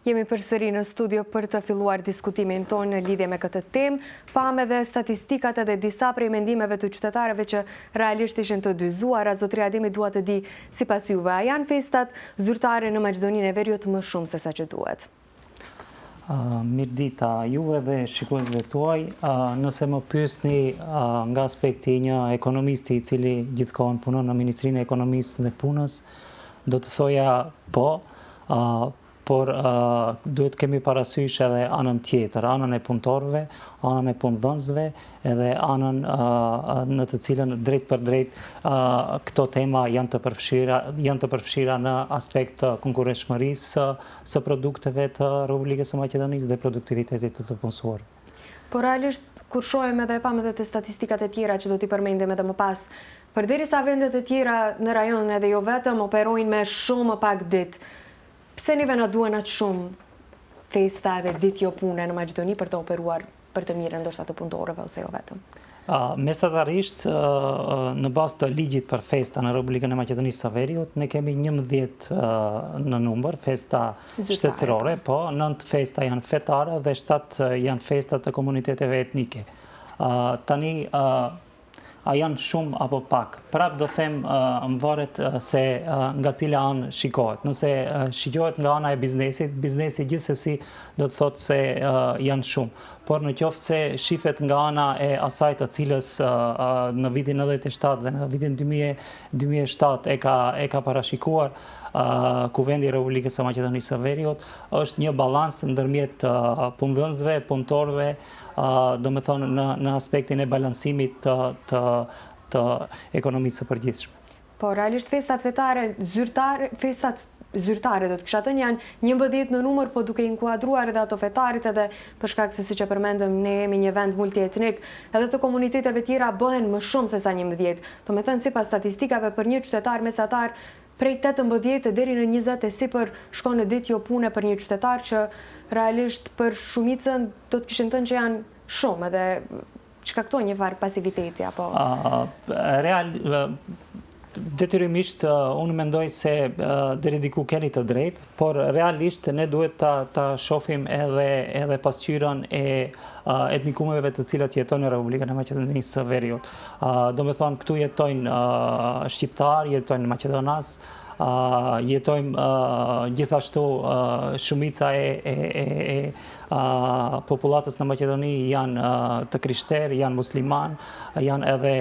Jemi përsëri në studio për të filluar diskutimin tonë në lidhje me këtë temë. Pamë edhe statistikat edhe disa prej mendimeve të qytetarëve që realisht ishin të dyzuara. Zotëri Ademi dua të di sipas juve, a janë festat zyrtare në Maqedoninë e Veriut më shumë se sa që duhet? Mirëdita juve dhe shikuesve tuaj. Nëse më pyesni nga aspekti i një ekonomisti i cili gjithkohën punon në Ministrinë e Ekonomisë dhe Punës, do të thoja po, por duhet të kemi parasysh edhe anën tjetër, anën e punëtorëve, anën e punëdhënësve, edhe anën në të cilën drejtpërdrejt këto tema janë të përfshira, janë të përfshira në aspekt të konkurrueshmërisë së produkteve të Republikës së Maqedonisë dhe produktivitetit të të punësuarve. Po realisht kur shohim edhe e pamë edhe te statistikat e tjera që do t'i përmendim edhe më pas, përderisa vendet e tjera në rajon edhe jo vetëm operojnë me shumë më pak ditë, pse neve na duhen aq shumë festa edhe ditë jo pune në Maqedoni për të operuar për të mirën ndoshta të punëtorëve ose jo vetëm? Mesatarisht, në bazë të ligjit për festa në Republikën e Maqedonisë së Veriut, ne kemi 11 në numër festa shtetërore, po, 9 festa janë fetare dhe 7 janë festa të komuniteteve etnike. Tani, a janë shumë apo pak? Prap do them më varet se nga cila anë shikohet. Nëse shikohet nga ana e biznesit, biznesi gjithsesi do të thotë se janë shumë. Por në qoftë se shifet nga ana e asaj të cilës në vitin 97 dhe në vitin 2007 e ka e ka parashikuar Kuvendi i Republikës së Maqedonisë së Veriut, është një balans ndërmjet punëdhënësve, punëtorëve, domethënë në në aspektin e balansimit të të të ekonomisë së përgjithshme. Po, realisht festat fetare zyrtare, festat zyrtare do të kisha thënë janë 11 në numër, po duke inkuadruar edhe ato fetaret edhe për shkak se siç e përmendëm ne jemi një vend multietnik, edhe të komuniteteve tjera bëhen më shumë se sa 11. Domethënë sipas statistikave për një qytetar mesatar Prej 18 deri në 20 e sipër shkon në ditë jo pune për një qytetar që realisht për shumicën do të kishin thënë që janë shumë edhe shkaktojnë një farë pasiviteti apo Real detyrimisht unë mendoj se deri diku keni të drejtë, por realisht ne duhet ta ta shohim edhe edhe pasqyrën e etnikumeve të cilat jetojnë në Republikën e Maqedonisë së Veriut. Domethënë këtu jetojnë shqiptarë, jetojnë maqedonas, jetojmë gjithashtu shumica e e e e popullatës në Maqedoni janë të krishterë, janë muslimanë, janë edhe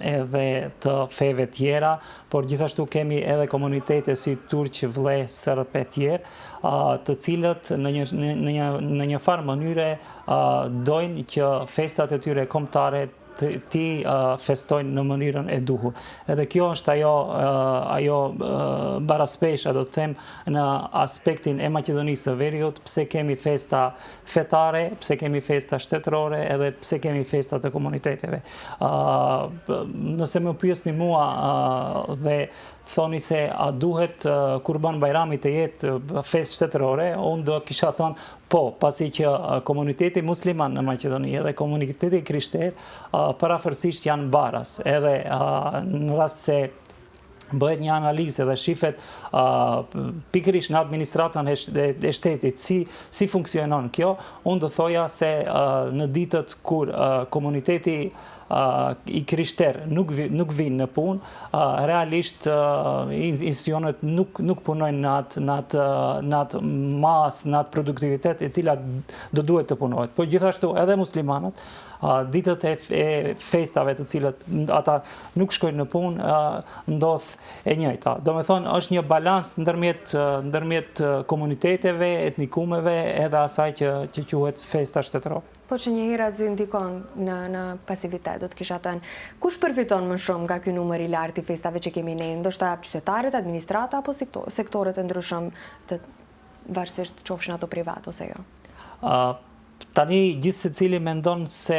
edhe të feve tjera, por gjithashtu kemi edhe komunitete si turq, vlleh, sërb e tjerë, të cilët në një në një në një farë mënyre dojnë që festat e tyre kombëtare t'i festojnë në mënyrën e duhur. Edhe kjo është ajo ajo baraspesha, do të them, në aspektin e Maqedonisë së Veriut, pse kemi festa fetare, pse kemi festa shtetërore edhe pse kemi festa të komuniteteve. Nëse më pyesni mua dhe thoni se a duhet Kurban Bajrami të jetë festë shtetërore, unë do kisha thënë po, pasi që komuniteti musliman në Maqedoni edhe komuniteti i krishterë përafërsisht janë baras, edhe në rast se bëhet një analizë dhe shifet pikërisht në administratën e shtetit si si funksionon kjo, unë do thoja se në ditët kur komuniteti i krishterë nuk nuk vijnë në punë, realisht institucionet nuk nuk punojnë në atë në atë në atë masë, në atë produktivitet e cila do duhet të punohet. Po gjithashtu edhe muslimanët ditët e, e festave të cilat ata nuk shkojnë në punë, ndodh e njëjta. Domethënë është një balans ndërmjet ndërmjet komuniteteve, etnikumeve edhe asaj që që quhet festa shtetërore. Po që njëherazi ndikon në në pasivitet, do të kisha thënë. Kush përfiton më shumë nga ky numër i lartë i festave që kemi ne? Ndoshta qytetarët, administrata apo sektorët e ndryshëm të varësisht qofshin ato privat ose jo? Tani gjithsecili mendon se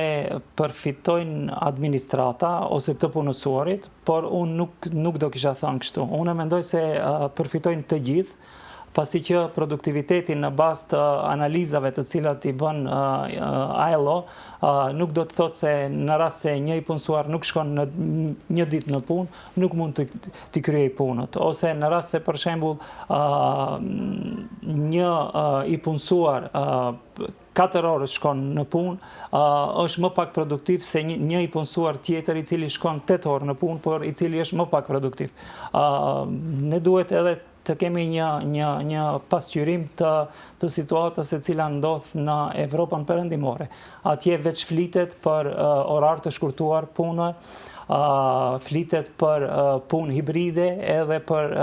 përfitojnë administrata ose të punësuarit, por unë nuk nuk do kisha thënë kështu. Unë mendoj se përfitojnë të gjithë. Pasi që produktiviteti në bazë të analizave të cilat i bën ILO, nuk do të thotë se në rast se një i punësuar nuk shkon në një ditë në punë, nuk mund të t'i kryejë punët. Ose në rast se për shembull një i punësuar 4 orë shkon në punë, është më pak produktiv se një, një i punësuar tjetër i cili shkon 8 orë në punë, por i cili është më pak produktiv. Ne duhet edhe të kemi një një një pasqyrim të të situatës e cila ndodh në Evropën Perëndimore. Atje veç flitet për orar të shkurtuar pune, flitet për punë hibride edhe për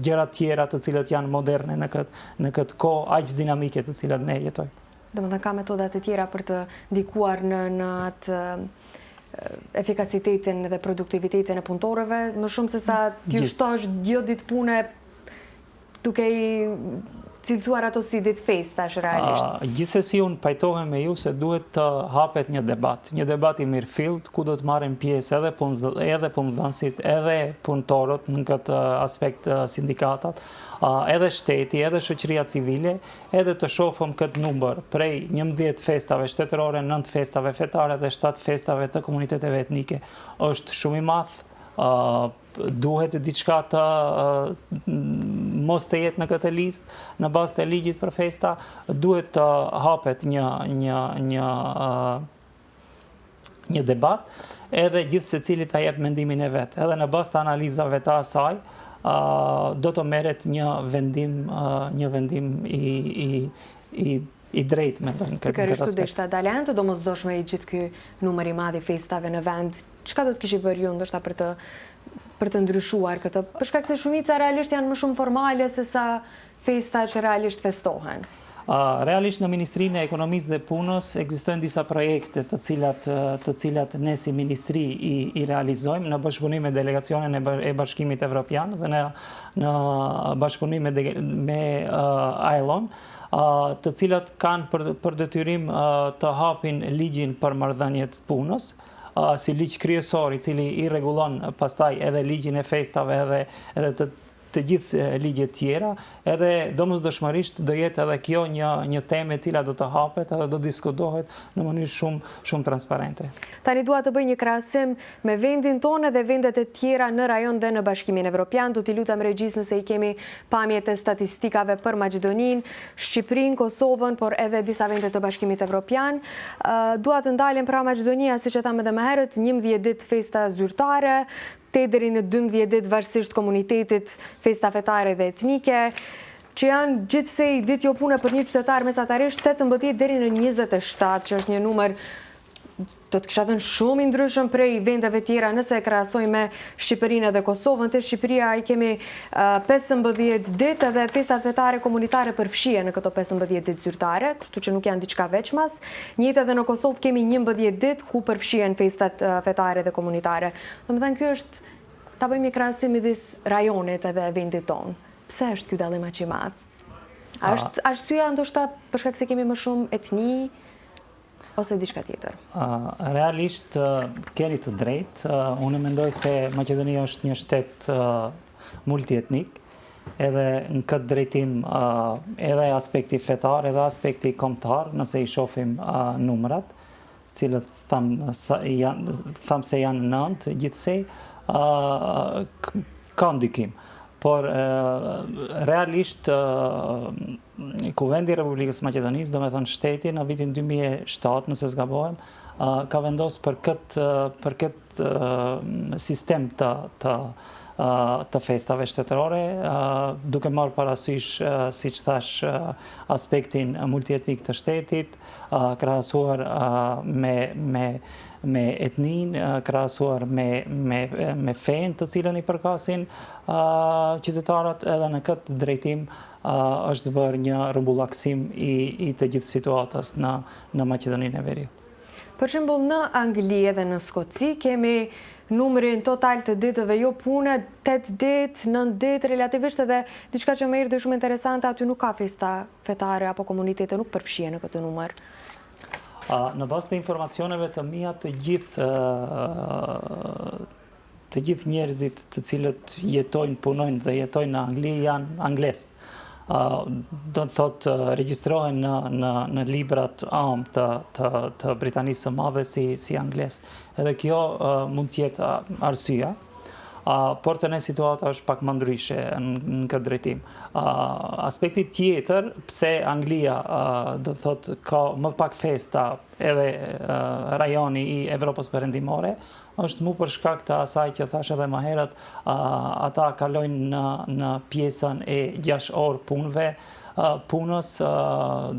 gjëra tjera të cilat janë moderne në këtë në këtë kohë aq dinamike të cilat ne jetojmë. Domethënë ka metoda të tjera për të ndikuar në në atë efikasitetin dhe produktivitetin e punëtorëve, më shumë se sa t'ju shtosh jo ditë pune duke i cilësuar ato si ditë festash realisht. Gjithsesi unë pajtohem me ju se duhet të hapet një debat, një debat i mirëfilltë ku do të marrin pjesë edhe punë edhe punëdhënësit, edhe punëtorët në këtë aspekt sindikatat, edhe shteti, edhe shoqëria civile, edhe të shofëm këtë numër prej 11 festave shtetërore, 9 festave fetare dhe 7 festave të komuniteteve etnike. Është shumë i madh, duhet diçka të mos të jetë në këtë listë në bazë të ligjit për festa, duhet të hapet një një një një debat, edhe gjithsecili ta jep mendimin e vet. Edhe në bazë të analizave të asaj, do të merret një vendim, një vendim i i i i drejtë mendoj në këtë aspekt. Pikërisht desha të dal, a janë të domosdoshme i gjithë ky numër i madh i festave në vend. Çka do të kishit bërë ju ndoshta për të për të ndryshuar këtë? Për shkak se shumica realisht janë më shumë formale se sa festa që realisht festohen. Realisht në Ministrinë e Ekonomisë dhe Punës ekzistojnë disa projekte të cilat të cilat ne si ministri i i realizojmë në bashkëpunim me delegacionin e e Bashkimit Evropian dhe në në bashkëpunim me me ILO-n, të cilat kanë për për detyrim të hapin ligjin për marrëdhëniet e punës, si ligj kryesor i cili i rregullon pastaj edhe ligjin e festave edhe edhe të të gjithë ligjet tjera, edhe domosdoshmërisht do jetë edhe kjo një një temë e cila do të hapet edhe do diskutohet në mënyrë shumë shumë transparente. Tani dua të bëj një krahasim me vendin tonë dhe vendet e tjera në rajon dhe në Bashkimin Evropian. Do t'i lutem regjisë nëse i kemi pamjet e statistikave për Maqedoninë, Shqipërinë, Kosovën, por edhe disa vende të Bashkimit Evropian. Dua të ndalem pra Maqedonia, siç e thamë edhe më herët, 11 ditë festa zyrtare, 8 deri në 12 ditë varësisht komunitetit, festa fetare dhe etnike, që janë gjithsej ditë jo pune për një qytetar mesatarisht 18 deri në 27, që është një numër do të kisha thënë shumë i ndryshëm prej vendeve tjera nëse e krahasojmë me Shqipërinë dhe Kosovën. Te Shqipëria i kemi 15 ditë edhe festat fetare komunitare përfshihen në këto 15 ditë zyrtare, kështu që nuk janë diçka veçmas. Njëjtë edhe në Kosovë kemi 11 ditë ku përfshihen festat fetare dhe komunitare. Domethënë ky është ta bëjmë një krahasim midis rajonit edhe vendit tonë. Pse është ky dallim aq i madh? A është arsyeja ndoshta për shkak se kemi më shumë etni ose diçka tjetër? Realisht keni të drejtë. Unë mendoj se Maqedonia është një shtet multietnik, edhe në këtë drejtim edhe aspekti fetar, edhe aspekti kombëtar, nëse i shohim numrat, cilët thamë janë thamë se janë 9 gjithsej, ka ndikim. Por realisht Kuvendi i Republikës së Maqedonisë, domethënë shteti në vitin 2007, nëse s'gabohem, ka vendosur për këtë për këtë sistem të të të festave shtetërore, duke marrë parasysh, siç thashë, aspektin multietnik të shtetit, krahasuar me me me etninë, krahasuar me me me fenë të cilën i përkasin qytetarët edhe në këtë drejtim është bërë një rrumbullaksim i i të gjithë situatës në në Maqedoninë e Veriut. Për shembull në Angli edhe në Skoci kemi numrin total të ditëve jo pune, 8 ditë, 9 ditë, relativisht edhe diçka që më erdhi shumë interesante, aty nuk ka festa fetare apo komunitete nuk përfshihen në këtë numër. Në bazë të informacioneve të mia të gjithë të gjithë njerëzit të cilët jetojnë, punojnë dhe jetojnë në Angli janë anglezë. Do të thotë regjistrohen në në në librat amë të të të Britanisë së Madhe si si anglez. Edhe kjo mund të jetë arsyeja. Por te ne situata është pak më ndryshe në, në këtë drejtim. Aspekti tjetër, pse Anglia do të thotë ka më pak festa edhe rajoni i Evropës Perëndimore, është mu për shkak të asaj që thashë edhe më herët, ata kalojnë në në pjesën e 6 orë punëve, punës,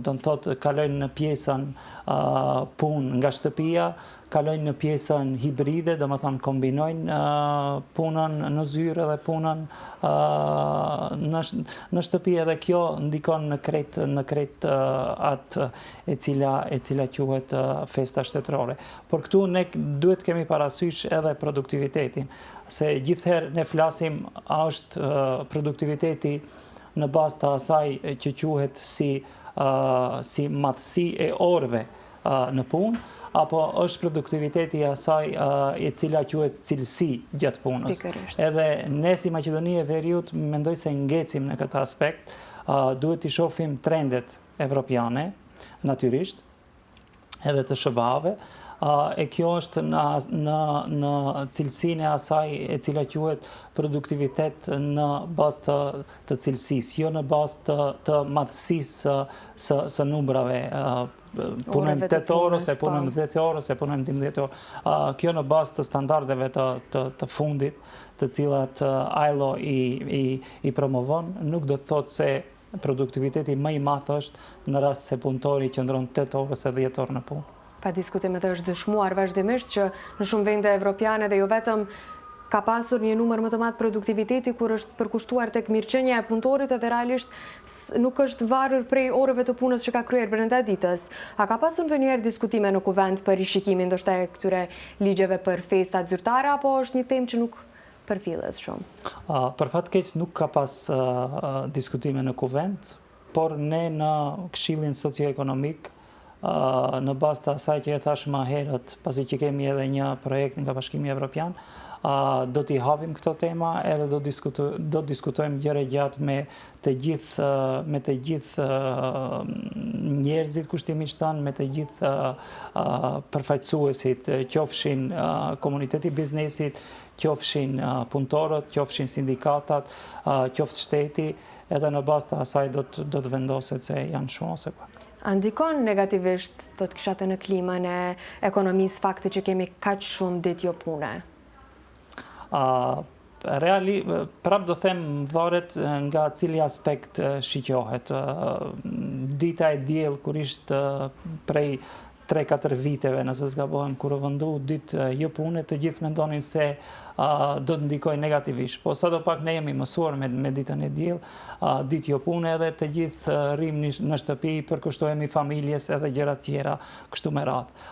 do të thotë kalojnë në pjesën punë nga shtëpia, kalojnë në pjesën hibride, domethënë kombinojnë punën në zyrë edhe punën në në shtëpi edhe kjo ndikon në krejt në krejt atë e cila e cila quhet festa shtetërore. Por këtu ne duhet të kemi parasysh edhe produktivitetin, se gjithherë ne flasim a është produktiviteti në bazë të asaj që quhet si si madhësi e orëve në punë, apo është produktiviteti i asaj e cila quhet cilësi gjatë punës. Pikërisht. Edhe ne si Maqedoni e Veriut mendoj se ngecim në këtë aspekt, duhet t'i shohim trendet evropiane, natyrisht, edhe të SHBA-ve, e kjo është në, në, në cilësinë e asaj e cila quhet produktivitet në bazë të, të cilësisë, jo në bazë të, të madhësisë së, së, së numrave punojmë 8 orë ose punojmë 10 orë ose punojmë 12 orë. Kjo në bazë të standardeve të, të, të fundit, të cilat ILO i, i, i promovon, nuk do të thotë se produktiviteti më i madh është në rast se punëtori qëndron 8 orë ose 10 orë në punë. Pa diskutim edhe është dëshmuar vazhdimisht që në shumë vende evropiane dhe jo vetëm ka pasur një numër më të madh produktiviteti kur është përkushtuar tek mirëqenia e punëtorit edhe realisht nuk është varur prej orëve të punës që ka kryer brenda ditës. A ka pasur ndonjëherë diskutime në Kuvend për rishikimin ndoshta e këtyre ligjeve për festat zyrtare apo është një temë që nuk përfillet shumë? Për fat keq nuk ka pas diskutime në Kuvend, por ne në Këshillin Socioekonomik në bazë të asaj që e thashë më herët, pasi që kemi edhe një projekt nga Bashkimi Evropian, do t'i hapim këto tema edhe do diskutu, do diskutojmë gjerë e gjatë me të gjithë me të gjithë njerëzit kushtimisht thënë, me të gjithë përfaqësuesit, qofshin komuniteti i biznesit, qofshin punëtorët, qofshin sindikatat, qoftë shteti, edhe në bazë të asaj do të do të vendoset se janë shumë ose pak. A ndikon negativisht, do të kisha thënë në klimën e ekonomisë fakti që kemi kaq shumë ditë jo pune? A, reali, prap do them varet nga cili aspekt shikohet. Dita e diel kur ishte prej 3-4 viteve, nëse s'gabohem, kur u vendu ditë jo pune, të gjithë mendonin se do të ndikojë negativisht. Po sado pak ne jemi mësuar me, me ditën e diel, ditë jo pune edhe të gjithë rrimë në shtëpi, përkushtohemi familjes edhe gjëra tjera, kështu me radhë.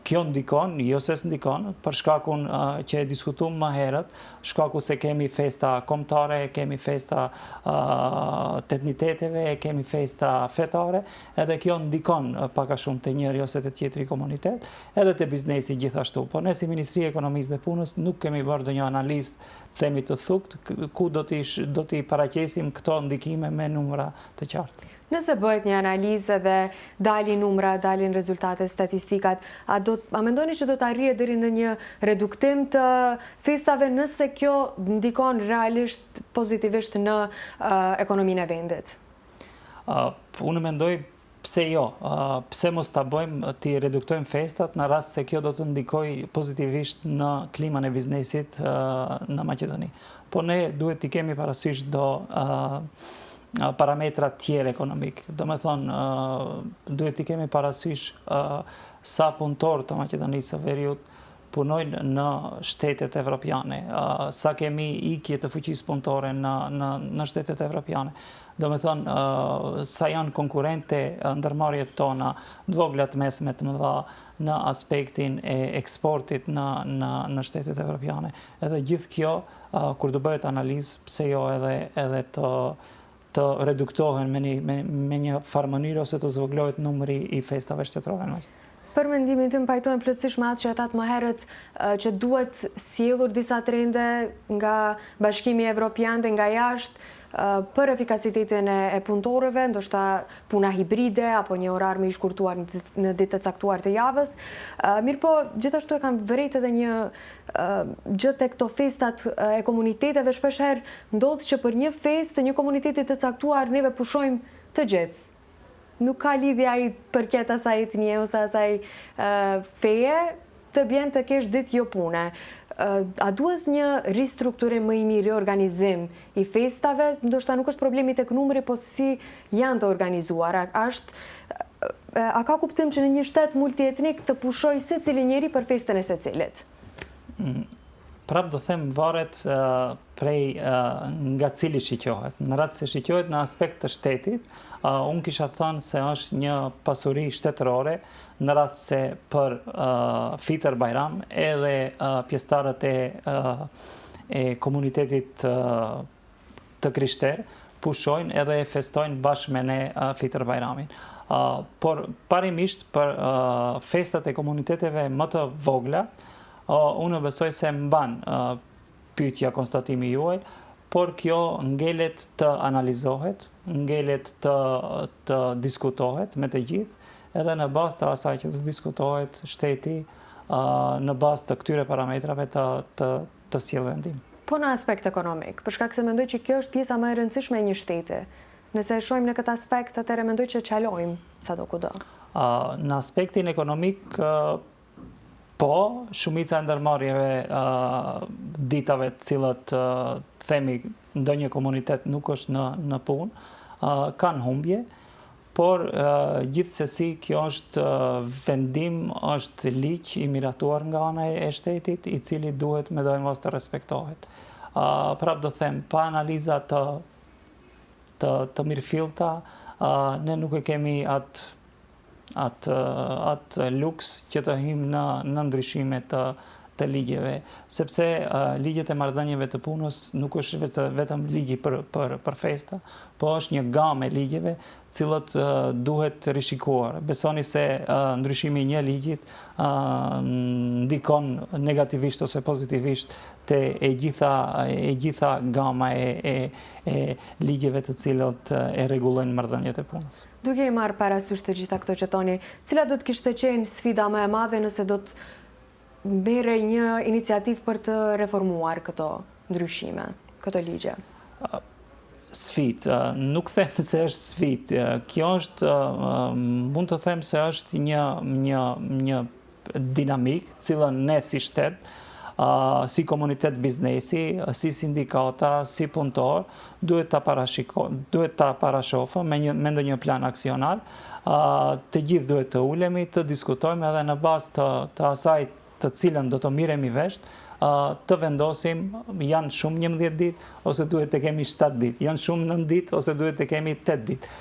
Kjo ndikon, jo se s'ndikon, për shkakun që e diskutum më herët, shkaku se kemi festa kombëtare, kemi festa të etniteteve, kemi festa fetare, Edhe kjo ndikon pak a shumë te njëri ose te tjetri komunitet, edhe te biznesi gjithashtu. Po ne si Ministri e Ekonomisë dhe Punës nuk kemi bërë ndonjë analizë, themi të thuktë, ku do t'i do t'i paraqesim këto ndikime me numra të qartë. Nëse bëhet një analizë edhe dalin numra, dalin rezultate, statistikat, a do a mendoni që do të arrihet deri në një reduktim të festave nëse kjo ndikon realisht pozitivisht në ekonominë e vendit? Unë mendoj pse jo, pse mos ta bëjmë t'i reduktojmë festat në rast se kjo do të ndikojë pozitivisht në klimën e biznesit në Maqedoni. Po ne duhet t'i kemi parasysh do parametra tjerë ekonomik. Domethënë, duhet t'i kemi parasysh sa punëtorë të Maqedonisë së Veriut punojnë në shtetet evropiane, sa kemi ikje të fuqisë punëtore në, në, në shtetet evropiane. Domethënë, sa janë konkurrente ndërmarrjet tona, të vogla të mesme të mëdha, në aspektin e eksportit në, në, në shtetet evropiane. Edhe gjithë kjo, kur të bëhet analizë, pse jo edhe, edhe të, të reduktohen me një, me, me një farë mënyrë ose të zvogëlohet numri i festave shtetërore në Për mendimin tim pajtohem plotësisht me atë që e thatë më herët që duhet sjellur disa trende nga Bashkimi Evropian dhe nga jashtë. për efikasitetin e punëtorëve, ndoshta puna hibride apo një orar më i shkurtuar në ditë të caktuar të javës. Mirëpo, gjithashtu e kam vërejt edhe një gjë te këto festat e komuniteteve, shpeshherë ndodh që për një festë të një komuniteti të caktuar neve pushojmë të gjithë. Nuk ka lidhje a i përket asaj etnie ose asaj feje, të bjen të kesh ditë jo pune. A duhet një ristrukturim më i mirë, riorganizim i festave? Ndoshta nuk është problemi tek numri, po si janë të organizuara? A është a ka kuptim që në një shtet multietnik të pushojë secili njeri për festën e secilit? Mm, prap do them varet prej nga cili shiqohet. Në rast se shiqohet në aspekt të shtetit, unë kisha thënë se është një pasuri shtetërore në rast se për Fitër Bajram edhe pjesëtarët e e komunitetit të krishterë pushojnë edhe e festojnë bashkë me ne Fitër Bajramin. Por parimisht për festat e komuniteteve më të vogla, unë besoj se mban pyetja konstatimi juaj, por kjo ngelet të analizohet, ngelet të të diskutohet me të gjithë, edhe në bazë të asaj që të diskutohet shteti në bazë të këtyre parametrave të të të sjellë vendim. Po në aspekt ekonomik, për shkak se mendoj që kjo është pjesa më e rëndësishme e një shteti. Nëse e shohim në këtë aspekt, atëherë mendoj që çalojmë sado kudo. Në aspektin ekonomik, po, shumica e ndërmarrjeve ditave të cilat themi ndonjë komunitet nuk është në në punë, kanë humbje, Por, gjithsesi kjo është vendim, është ligj i miratuar nga ana e shtetit, i cili duhet medoemos të respektohet. Prapë do them, pa analiza të të të mirëfillta, ne nuk e kemi atë atë atë luks që të hyjmë në në ndryshime të të ligjeve, sepse ligjet e marrëdhënieve të punës nuk është vetë, vetëm ligji për për për festa, po është një gamë e ligjeve, të cilat duhet rishikuar. Besoni se ndryshimi i një ligjit ndikon negativisht ose pozitivisht te e gjitha e gjitha gama e e e ligjeve të cilat e rregullojnë marrëdhëniet e punës. Duke i marrë parasysh të gjitha këto që thoni, cila do të kishte qenë sfida më e madhe nëse do të merrej një iniciativë për të reformuar këto ndryshime, këto ligje? Sfidë, nuk them se është sfidë. Kjo është, mund të them se është një një një dinamikë, cilën ne si shtet, si komunitet biznesi, si sindikata, si punëtor, duhet ta parashiko, duhet ta parashofëm me një me ndonjë plan aksional. Të gjithë duhet të ulemi, të diskutojmë edhe në bazë të të asaj të cilën do të merremi vesh, të vendosim janë shumë 11 ditë ose duhet të kemi 7 ditë, janë shumë 9 ditë ose duhet të kemi 8 ditë.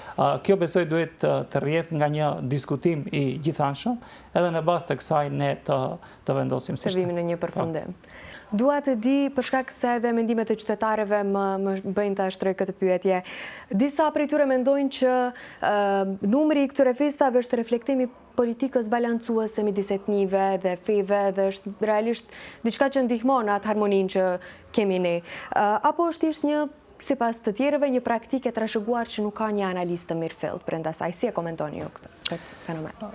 Kjo besoj duhet të, të rrjedh nga një diskutim i gjithanshëm, Edhe në bazë të kësaj ne të të vendosim si shtet. Të vijmë në një përfundim. Dua të di, për shkak se edhe mendimet e qytetarëve më më bëjnë ta shtroj këtë pyetje. Disa prej tyre mendojnë që numri i këtyre festave është reflektim i politikës balancuese midis etnive dhe feve dhe është realisht diçka që ndihmon në atë harmoninë që kemi ne. Apo është thjesht një sipas të tjerëve, një praktikë e trashëguar që nuk ka një analizë të mirëfilltë brenda saj. Si e komentoni ju këtë fenomen?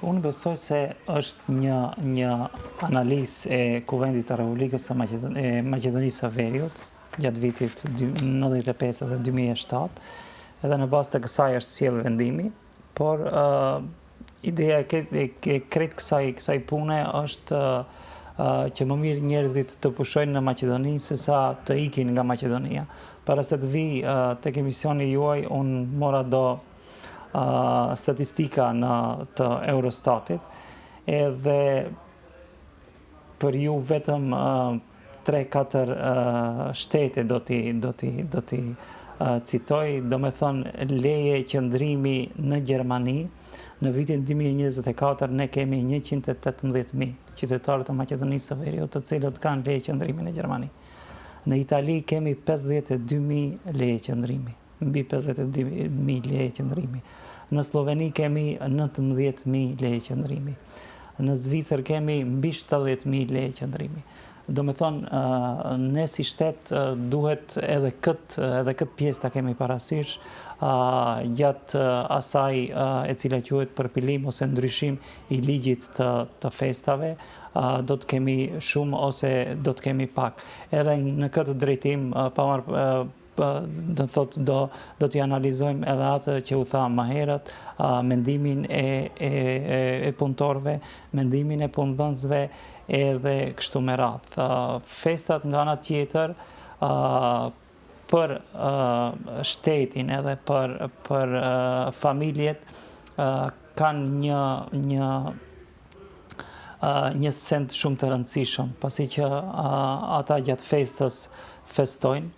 Unë besoj se është një një analizë e Kuvendit të Republikës së Maqedonisë së Veriut gjatë vitit 95 dhe 2007, edhe në bazë të kësaj është sjellë vendimi, por Ideja e krejt kësaj kësaj pune është që më mirë njerëzit të pushojnë në Maqedoni sesa të ikin nga Maqedonia. Para se të vij tek emisioni juaj, unë mora do statistika në të Eurostatit, edhe Për ju vetëm 3-4 shtete do t'i do t'i do t'i citoj, domethënë leje qëndrimi në Gjermani në vitin 2024 ne kemi 118.000 qytetarë të Maqedonisë së Veriut të cilët kanë leje qëndrimi në Gjermani. Në Itali kemi 52.000 leje qëndrimi. mbi 52.000 leje qëndrimi. Në Slloveni kemi 19.000 leje qëndrimi. Në Zvicër kemi mbi 70.000 leje qëndrimi. Domethënë, ne si shtet duhet edhe këtë edhe këtë pjesë ta kemi parasysh gjatë asaj e cila quhet përpilim ose ndryshim i ligjit të të festave, do të kemi shumë ose do të kemi pak. Edhe në këtë drejtim, pa marrë do të thotë do do t'i analizojmë edhe atë që u tha më herët, mendimin e e e punëtorëve, mendimin e punëdhënësve edhe kështu me radhë. Festat nga ana tjetër për shtetin edhe për për familjet kanë një një një send shumë të rëndësishëm, pasi që ata gjatë festës festojnë,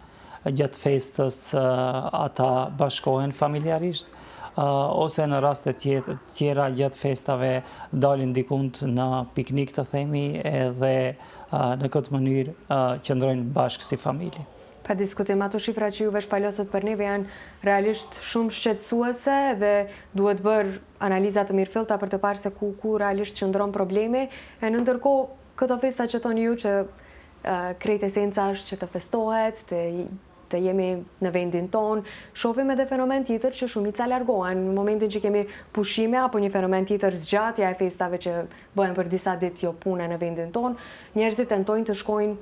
gjatë festës ata bashkohen familjarisht, ose në raste tjera gjatë festave dalin dikund në piknik të themi edhe në këtë mënyrë qëndrojnë bashkë si familje. Pa diskutim, ato shifra që juve shpalosët për neve janë realisht shumë shqetësuese dhe duhet bërë analiza të mirëfillta për të parë se ku ku realisht qëndron problemi, e në ndërkohë këto festa që thoni ju që krejt esenca është që të festohet, të të jemi në vendin tonë, shohim edhe fenomen tjetër që shumica largohen në momentin që kemi pushime apo një fenomen tjetër zgjatja e festave që bëhen për disa ditë jo pune në vendin tonë, njerëzit tentojnë të shkojnë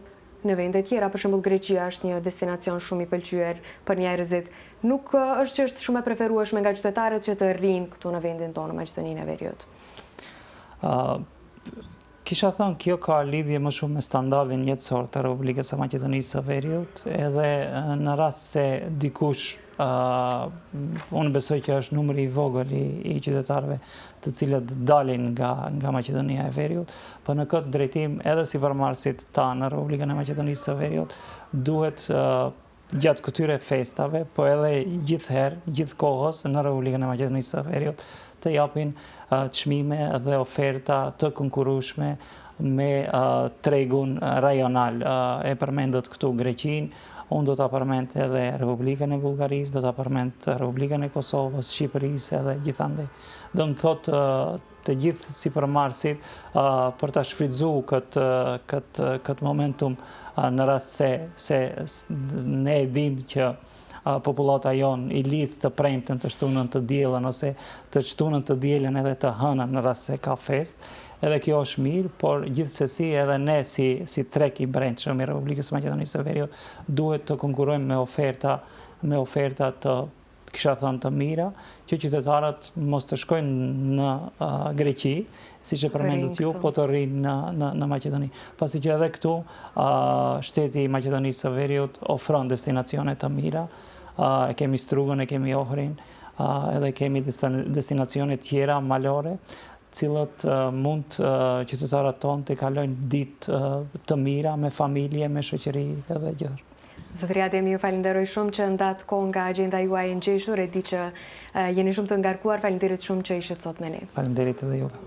në vende tjera, për shembull Greqia është një destinacion shumë i pëlqyer për njerëzit. Nuk është që është shumë e preferueshme nga qytetarët që të rrinë këtu në vendin tonë, në Maqedoninë e Veriut. Kisha thënë, kjo ka lidhje më shumë me standardin jetësor të Republikës së Maqedonisë së Veriut, edhe në rast se dikush, unë besoj që është numri i vogël i, i qytetarëve të cilët dalin nga, nga Maqedonia e Veriut, po në këtë drejtim edhe sipërmarrësit tanë në Republikën e Maqedonisë së Veriut duhet gjatë këtyre festave, po edhe gjithëherë, gjithë kohës në Republikën e Maqedonisë së Veriut të japin çmime dhe oferta të konkurrueshme me tregun rajonal. E përmendët këtu Greqinë, unë do ta përmend edhe Republikën e Bullgarisë, do ta përmend Republikën e Kosovës, Shqipërisë edhe gjithandej. Do të thotë të gjithë sipërmarrësit për ta shfrytëzu këtë këtë këtë momentum në rast se se ne e dimë që popullata jonë i lidh të premten, të shtunën, të dielën ose të shtunën, të dielën edhe të hënën në rast se ka festë. Edhe kjo është mirë, por gjithsesi edhe ne si si treg i brendshëm i Republikës së Maqedonisë së Veriut duhet të konkurrojmë me oferta me oferta të kisha thënë të mira, që qytetarët mos të shkojnë në Greqi, siç e përmendët ju, po të rrinë në, në, në Maqedoni. Pasi që edhe këtu, shteti i Maqedonisë së Veriut ofron destinacione të mira, e kemi Strugën, e kemi Ohrin, edhe kemi destinacione tjera malore, cilët mund qytetarët tonë të kalojnë ditë të mira me familje, me shoqëri edhe gjithë. Zotëri Ademi, ju falënderoj shumë që ndatë kohë nga agjenda juaj e ngjeshur, e di që jeni shumë të ngarkuar, faleminderit shumë që ishit sot me ne. Faleminderit edhe juve.